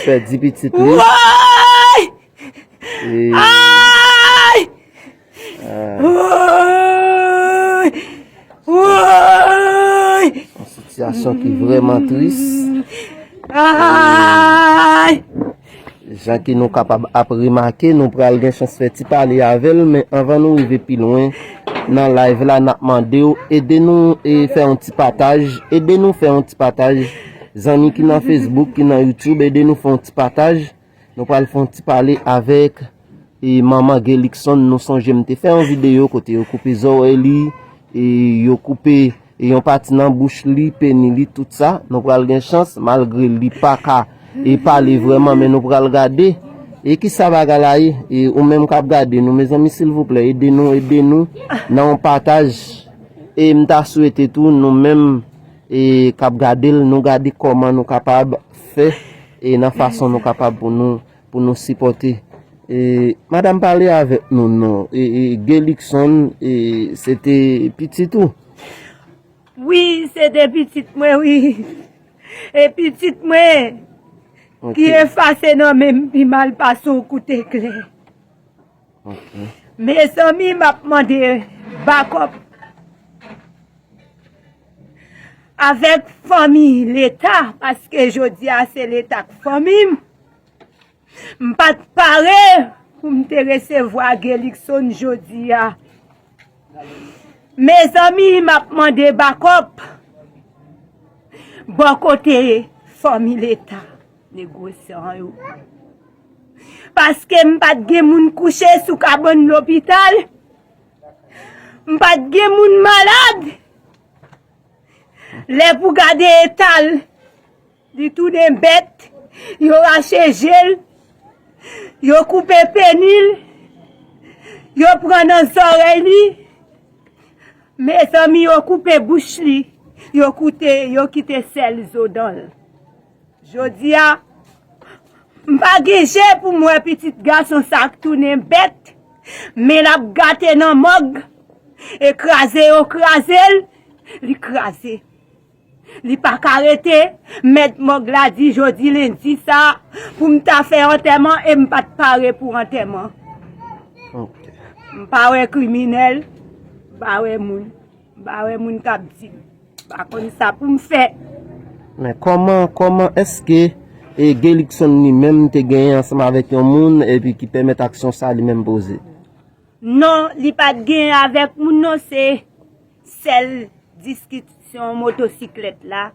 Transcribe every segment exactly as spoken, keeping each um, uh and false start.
Pèdi pitit li. Woy! E, Ay! Ah. Woy! Woy! Yon sitiyasyon ki vrèman tris. Ay! Jan ke nou kapab ap remake, nou pral gen chans fè ti pale avè l, men anvan nou rive pi lwen nan live la, n ap mande w ede nou e fè yon ti pataj, ede nou fè yon ti pataj. Zanmi ki nan Facebook, ki nan YouTube, ede nou fè yon ti pataj. Nou pral fè yon ti pale avèk e manman Gelickson. Nou sonje m te fè yon videyo kote yo koupe zòrèy li, e yo koupe e yon pati nan bouch li, peni li, tout sa. Nou pral gen chans, malgre li pa ka e pale vrèman, men nou pral gade e kisa bagay la ye. E ou menm k ap gade nou, mezanmi, silvouplè, ede nou, ede nou nan yon pataj. E m ta swete tou, nou menm e k ap gade l, nou gade kòman nou kapab fè e nan fason nou kapab pou nou, pou nou sipòte. E, madanm, pale avèk nou non. E, e, Gelickson, e, se te pitit ou? Wi, se te pitit mwen, wi. E pitit mwen Ok. ki efase nan men m pi mal pase yon kout eklè. Ok. Mezanmi, m ap mande bakòp avèk fanmi Leta, paske jodi a se Leta k fanmi m. M pa t pare pou m te resevwa Gelickson jodi a. Mezanmi, m ap mande bakòp bò kote fanmi Leta, negosyan yo. Paske m pa t gen moun kouche sou kabann lopital. M pa t gen moun malad. Lè pou gade eta l, li tounen bèt, yo rache je l, yo koupe peni l, yo pran nan zòrèy li. Mezanmi, yo koupe bouch li, yo koute, yo kite sèl zo dan l. Jodi a, m pa gen je pou m wè pitit gason sa k tounen bèt, men l ap gate nan mòg, e kraze yo kraze l, li kraze. Li pa ka rete, mèt mòg la di jodi lendi sa, pou m ta fè antèman e m pa t pare pou antèman. Ok. M pa wè kriminèl, m pa wè moun. M pa wè moun k ap di m. M pa konn sa pou m fè. Men kòman, kòman èske e Gelickson li menm te genyen ansanm avèk yon moun epi ki pèmèt aksyon sa li menm poze? Non, li pa t genyen avèk moun non, se sèl diskisyon motosiklèt la.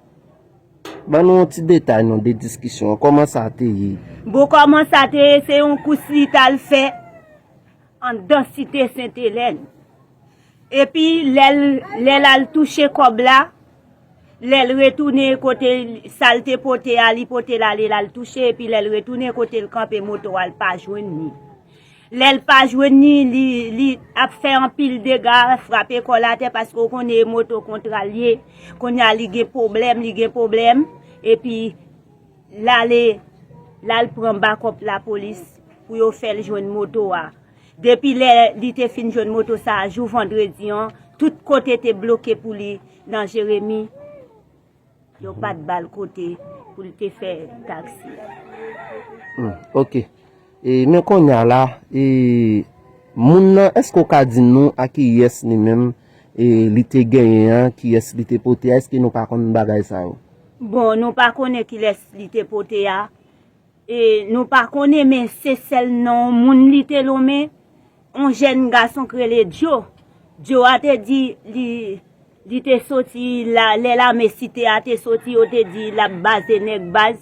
Ban nou yon ti detay non de diskisyon an. Kòman sa te ye? Bon, kòman sa te ye, se yon kous li t al fè anndan Site Sentelèn. Epi lè l, lè l al touche kòb la, lè l retounen kote l, sa l te pote a, li pote l ale, l al touche, epi lè l retounen kote l kanpe moto a, l pa jwenn li. Lè l pa jwenn li, li, li ap fè anpil dega, frape kò l atè, paske w konnen e moto kontra l ye. Kounye a li gen pwoblèm, li gen pwoblèm, epi l ale, l al pran bakòp lapolis pou yo fè l jwenn moto a. Depi lè li te fin jwenn moto sa a, jou vandredi an, tout kote te bloke pou li nan Jeremi. Yo pa t ba l kote pou l te fè taksi a. Hmm, ok. E, men kounye a la, e, moun nan, èske w ka di nou a kiyès li menm, e, li te genyen an, kiyès li te pote a, èske nou pa konn bagay sa yo? Bon, nou pa konnen kilès li te pote a. E, nou pa konnen, men se sèl non moun li te lonmen. On jèn gason k rele Djo. Djo a te di li, li te soti la, lè lame Site a te soti, yo te di l ap baze nèg baz.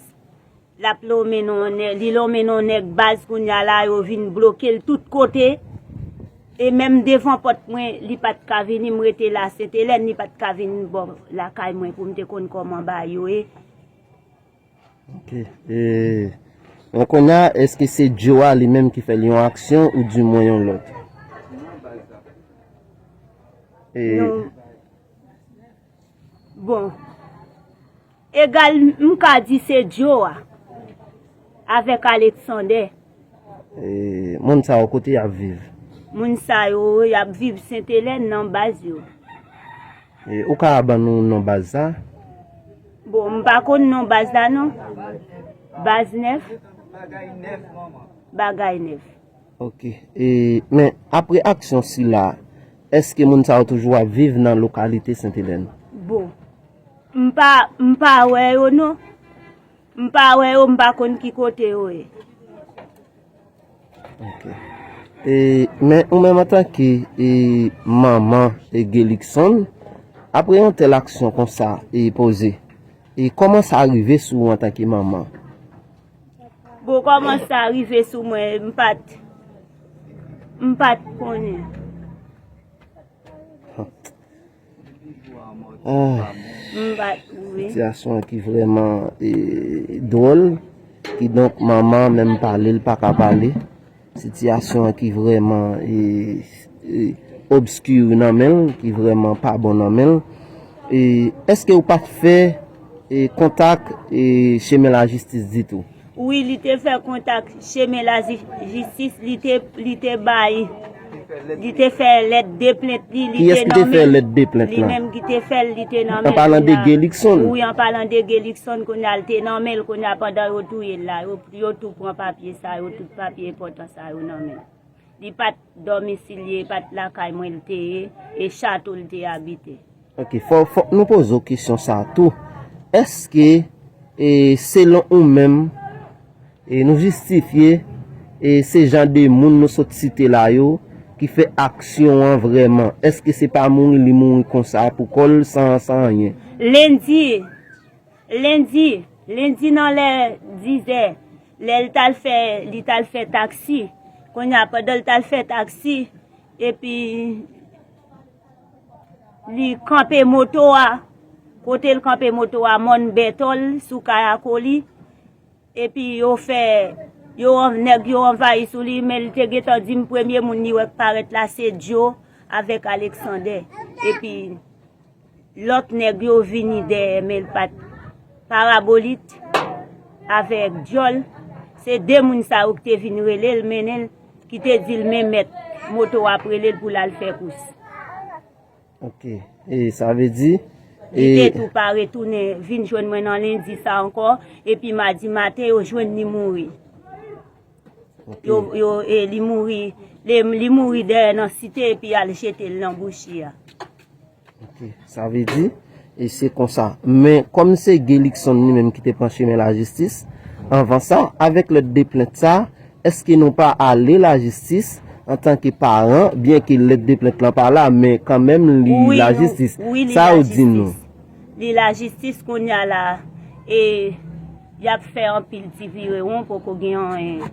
L ap lonmen non nè-, li lonmen non nèg baz, kounye a la, yo vin bloke l tout kote. E menm devan pòt mwen, li pa t ka vini, m rete la Sentelèn, li pa t ka vin bò lakay mwen pou m te konn kòman bagay yo ye. Ok. E, men kounye a, èske se Djo a li menm ki fè l yon aksyon oudimwen yon lòt? E, Non. Bon. Egal, m ka di se Djo a. Avèk Alexander. E, moun sa yo, kote y ap viv? Moun sa yo, y ap viv Sentelèn nan baz yo. E, ou ka ban nou non baz sa? Bon, m pa konn non baz la non. Baz nèf. Bagay nèf. Ok. E, men apre aksyon sila, èske moun sa yo toujou ap viv nan lokalite Sentelèn? Bon, m pa, m pa wè yo non. M pa wè yo, m pa konn ki kote yo ye. Ok. E, men ou menm antanke e, manman e Gelikson, apre yon tèl aksyon konsa e poze, e kòman sa rive sou ou antanke manman? Bon, kòman sa rive sou mwen, m pa t, m pa t konnen. Ah, M pa t, wi. Sitiyasyon ki vrèman e, dwòl. Kidonk, manman menm pale, l pa ka pale. Sitiyasyon ki vrèman e, e, obski nan men l, ki vrèman pa bon nan men l. E, èske ou pa t fè e, kontak e, chemen lajistis ditou? Wi, li te fè kontak chemen lajistis, li te, li te bay, li te fè lèt de plent li, li Kiyès te ki te fè nonmen l. Lèt de plent Li lan? Menm ki te fè l, li te nonmen An l palan de kounye a. Gelikson? Wi, an palan de Gelikson, kounye a l te nonmen l, kounye a pandan yo touye l la, yo, yo tou pran papye sa yo, tout papye enpòtan sa yo nonmen l. Li pa t dòmisil li, e pa t lakay mwen l te ye, e chato l te abite. Ok, fò, fòk nou poze w kesyon sa a tou. Èske, e, selon ou menm, e, nou jistifye, e, se jan de moun nou sot site la yo, ki fè aksyon an vrèman? Èske se pa mouri li mouri konsa pou kò l san, san anyen? Lendi, lendi, lendi nan lè dizè, lè l t al fè, li t al fè taksi, kounye a pandan l t al fè taksi, epi li kanpe moto a, kote l kanpe moto a, mòn bètòl sou kay a koli, epi yo fè, yo, nèg yo anvayi sou li, men li te gentan di m premye moun li wè k parèt la se Djo avèk Alexander, epi lòt nèg yo vini dèyè, men l pa t, Parabolit avèk Dyòl, se de moun sa yo ki te vin rele l, mennen l, ki te di l men mèt moto a ap rele l pou l al fè kous. Ok. E sa vle di Li te tou pa retounen vin jwenn mwen nan lendi sa ankò, epi madi maten yo jwenn li mouri. Yo, yo, e, li mouri, li, li mouri dèyè nan site epi y al jete l nan bouchi a. Ok, sa vle di, e se konsa. Men kòm se Gelikson li menm ki te pran chemen lajistis, anvan sa, avèk lèt de plent sa, èske nou pa ale lajistis antanke paran, byenke lèt de plent lan pa la, men kanmenm li lajistis. Sa yo di nou? Li lajistis kounye a la, e y ap fè anpil ti virewon, poko gen anyen.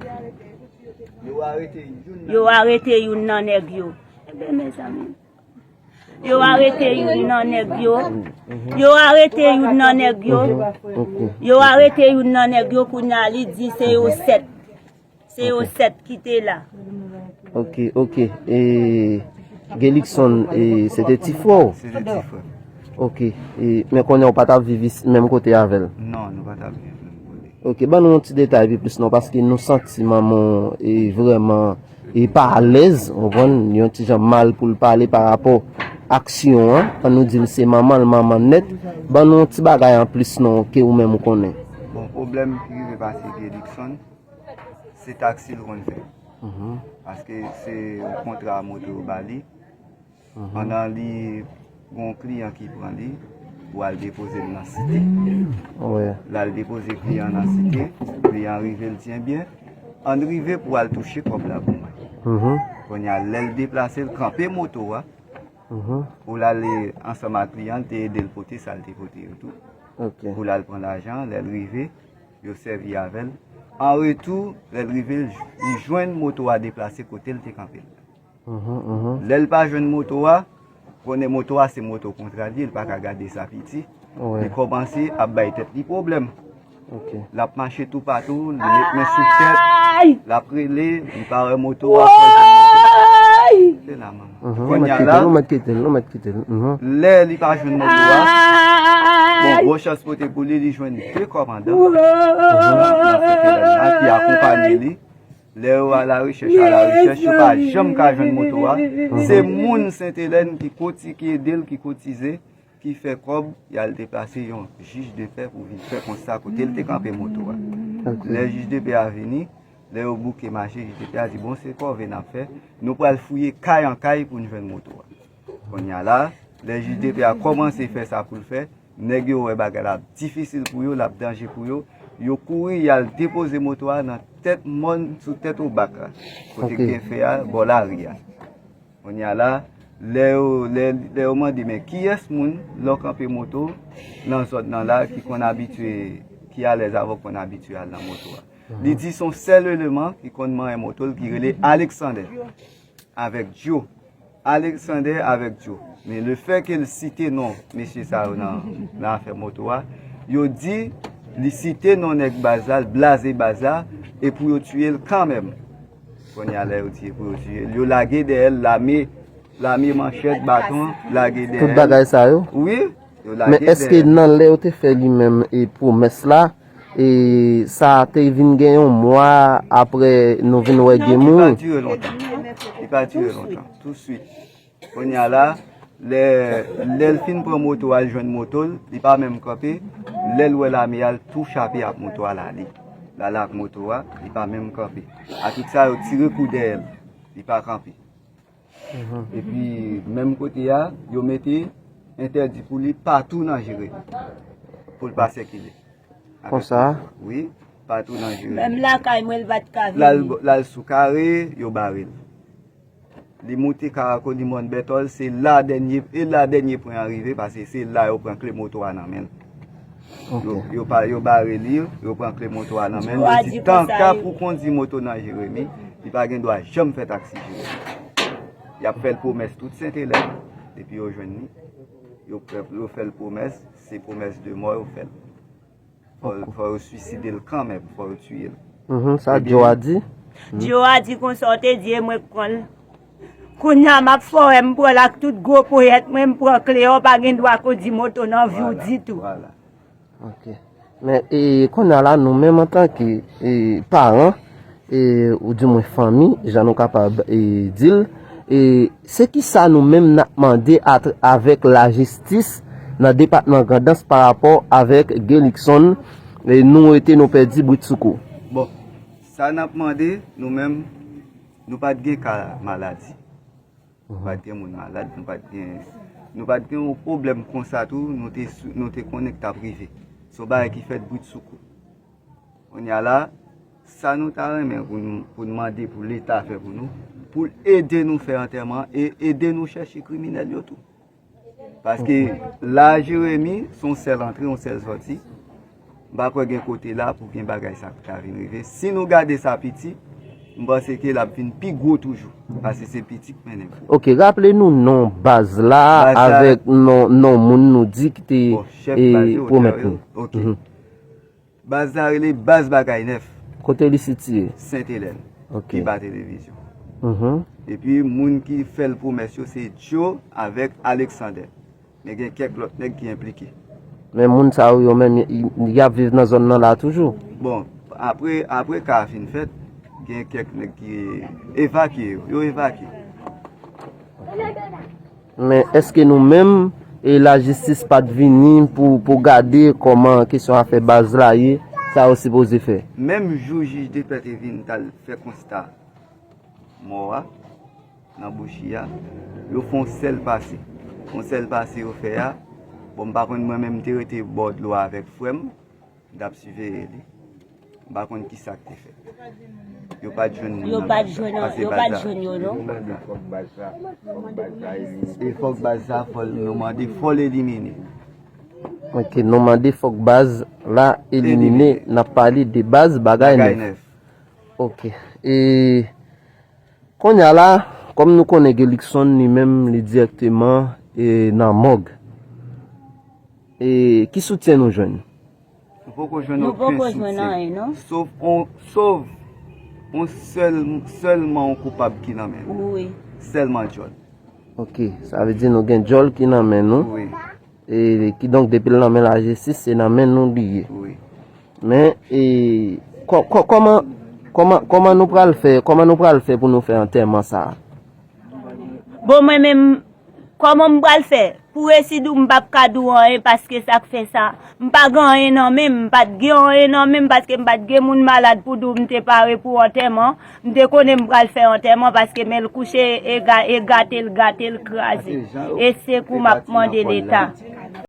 Yo arete youn nan nèg yo. Enben, mezanmi. Yo arete youn nan nèg yo. Yo arete youn nan nèg yo. Yo arete youn nan nèg yo, kounye a li di se yo sèt. Se yo sèt ki te la. Ok, ok. E Gelikson, e, se te ti frè w? Se te ti frè. Ok. E, men kounye a ou pa t ap viv isi, menm kote avè l? Non, nou pa t ap viv menm kote. Ok, ban nou yon ti detay pi plis non, paske nou santi manman w, e, vrèman, e, pa alèz, ou konprann, yon ti jan mal pou l pale pa rapò aksyon an. An nou di l se manman l, manman nèt. Ban nou yon ti bagay anplis non, ke ou menm ou konnen. Bon, pwoblèm ki rive pase Gelikson, se taksi l konn fè. Paske se yon kontra moto yo ba li. Pandan li gen yon kliyan ki pran li pou al depoze l nan site. L al depoze kliyan an nan site, kliyan an rive, l di, ebyen, ann rive pou al touche kòb la pou mwen. Kounye a, lè l deplase, l kanpe moto a pou l ale ansanm ak kliyan an, l te ede l pote sa l te pote yo tou. Pou l al pran lajan an, lè l rive, yo sèvi avè l. An retou, lè l rive, li jwenn moto a deplase kote l te kanpe l la. Lè l pa jwenn moto a, konnen moto a se moto kontra li ye, li pa ka gade sa piti. Li kòmanse ap bay tèt li pwoblèm. L ap mache toupatou, li met men sou tèt, l ap rele, li pa wè moto a, fò l jwenn moto a. Se la, manman. Kounye a la, lè li pa jwenn moto a, bon, gwo chans pote pou li, li jwenn de kòmandan nan site la ki akonpanye li. Lè yo a la rechèch, a la rechèch, yo pa janm ka jwenn moto a. Se moun Sentelèn ki koti-, ki ede l, ki kotize ki fè kòb, y al deplase yon jij de pè pou vin fè konsta kote l te kanpe moto a. Lè jij de pè a vini, lè yo bouke mache, jij de pè a di, "Bon, se kòve n ap fè, nou pral fouye kay an kay pou n jwenn moto a." Kounye a la, lè jij de pè a kòmanse fè sa pou l fè, nèg yo wè bagay la ap difisil pou yo, l ap danje pou yo, yo kouri y al depoze moto a nan tèt mòn sou tèt Obak la, kote gen fè a, bò lari a. Kounye a la, lè yo, lè, lè yo mande, "Men kiyès moun lè w kanpe moto nan zòn nan la ki konn abitye, ki alèz avè w, konn abitye al nan moto a?" Li di se yon sèl eleman ki konn manyen moto l ki rele Alexander avèk Joe. Alexander avèk Joe. Men lefètke l site non mesye sa yo nan, nan afè moto a, yo di li site non nèg baz la, l blaze baz la, e pou yo tiye l kanmenm. Kounye a la yo tiye pou yo tiye l. Yo lage dèyè l, lame, lame manchèt, baton, lage dèyè l. Tout bagay sa yo? Wi, yo lage dèyè l. Men èske nan lè yo te fè li menm e pwomès la, e sa te vin gen yon mwa apre nou vin wè gen moun? Non, li pa dire lontan. Li pa dire lontan. Touswit. Kounye a la, lè, lè l fin pran moto a, l jwenn moto l, li pa menm kanpe. Lè l wè lame a, l tou chape ak moto a, l ale. L ale ak moto a, li pa menm kanpe. Atik sa, yo tire kou dèyè l. Li pa kanpe. Epi, menm kote a, yo mete entèdi pou li patou nan Jeremi. Pou l pa sikile. Konsa? Wi, patou nan Jeremi. Menm lakay mwen, l pa t ka vini. L al, l al sou kare, yo bare l. Li moute Karako, li mòn Bètòl, se la dènye, e la dènye pwen an rive, paske se la yo pran kle moto a nan men l. Yo, yo pa, yo bare li, yo pran kle moto a nan men l, yo di tanka pou kondi moto nan Jeremi, li pa gen dwa janm fè taksi Jeremi. Y ap fè l pwomès tout Sentelèn, epi yo jwenn li. Yo, yo fè l pwomès, se pwomès de mò yo fè l. Fò, fò yo swiside l kanmenm, fò yo tiye l. Mhm, sa Joe a di? Joe a di konsa w te di e mwen k pran l. Kounye a m ap fè w wè m pran l ak tout gwo ponyèt mwen, m pran kle a, w pa gen dwa kondi moto nan vi w ditou. Vwala. Ok. Men, e, kounye a la, nou menm antanke, e, paran, e, oudimwen fanmi, jan nou kapab, e, di l, e, se kisa nou menm n ap mande at-, avèk lajistis nan depatman Grandans pa rapò avèk Gelickson, e, nou rete nou pèdi britsoukou? Bon, sa n ap mande, nou menm, nou pa t gen ka maladi. Nou pa t gen moun malad, nou pa t gen, nou pa t gen yon pwoblèm konsa tou, nou te sou, nou te konnen k t ap rive. Se yon bagay ki fèt britsoukou. Kounye a la, sa nou ta renmen pou n, pou n mande pou Leta fè pou nou, pou l ede nou fè antèman e ede nou chèche kriminèl yo tou. Paske la Jeremi, se yon sèl antre, yon sèl sòti. M pa kwè gen kote la pou gen bagay sa ki ta vin rive. Si nou gade sa piti, m panse ke l ap vin pi gwo toujou. Paske se piti k mennen gwo. Ok, raple nou non baz la avèk non, non moun nou di ki te pwomèt nou. Ok. Baz la rele Baz Bagay Nèf. Kote li sitiye? Sentelèn. Ok. Pi ba televizyon. Mhm. Epi moun ki fè l pwomès yo se Joe avèk Alexander. Men gen kèk lòt nèg ki enplike. Men moun sa yo, yo menm, y, y, y ap viv nan zòn nan la toujou? Bon, apre, apre ka a fin fèt, gen kèk nèg ki evakye yo. Yo evakye. Men èske nou menm, e lajistis pa t vini pou, pou gade kòman kesyon afè baz la ye, sa yo sipoze fè? Menm jou jij de pè te vin t al fè konsta mò a, nan Bouchi a, yo fè yon sèl pase. Yon sèl pase yo fè a, bon, m pa konn, mwen menm m te rete bò dlo a avèk frè m, m t ap siveye li. M pa konn ki sa k te fèt. Yo pa t jwenn moun nan baz la. Yo pa t jwenn, yo pa t jwenn yo, non. E fòk baz la, fò l, nou mande, fò l elimine. Ok, nou mande fòk baz la elimine. Elimine. N ap pale de Baz Bagay Nèf. Ok. E Kounye a la, kòm nou konnen Gelickson li menm li dirèkteman, e, nan mòg. E ki soutyen nou jwenn? Nou poko jwenn okenn soutyen. Sof on, sof on sèl, sèlman on koupab ki nan men nou. Wi. Sèlman djòl. Ok, sa vle di nou gen djòl ki nan men nou. Wi. E, kidonk, depi l nan men lajistis, se nan men nou li ye. Wi. Men, e, kò-, kò-, kòman, kòman, kòman nou pral fè, kòman nou pral fè pou nou fè antèman sa a? Bon, mwen menm, kòman m pral fè? Pou resi di w m p ap ka di w anyen paske sa k fè sa. M pa gen anyen nan men m, m pa t gen anyen nan men m paske m pa t gen moun malad pou di w m te pare pou antèman. M te konnen m pral fè antèman paske men l kouche e ga- e gate l gate l kraze. E se kou m ap mande Leta.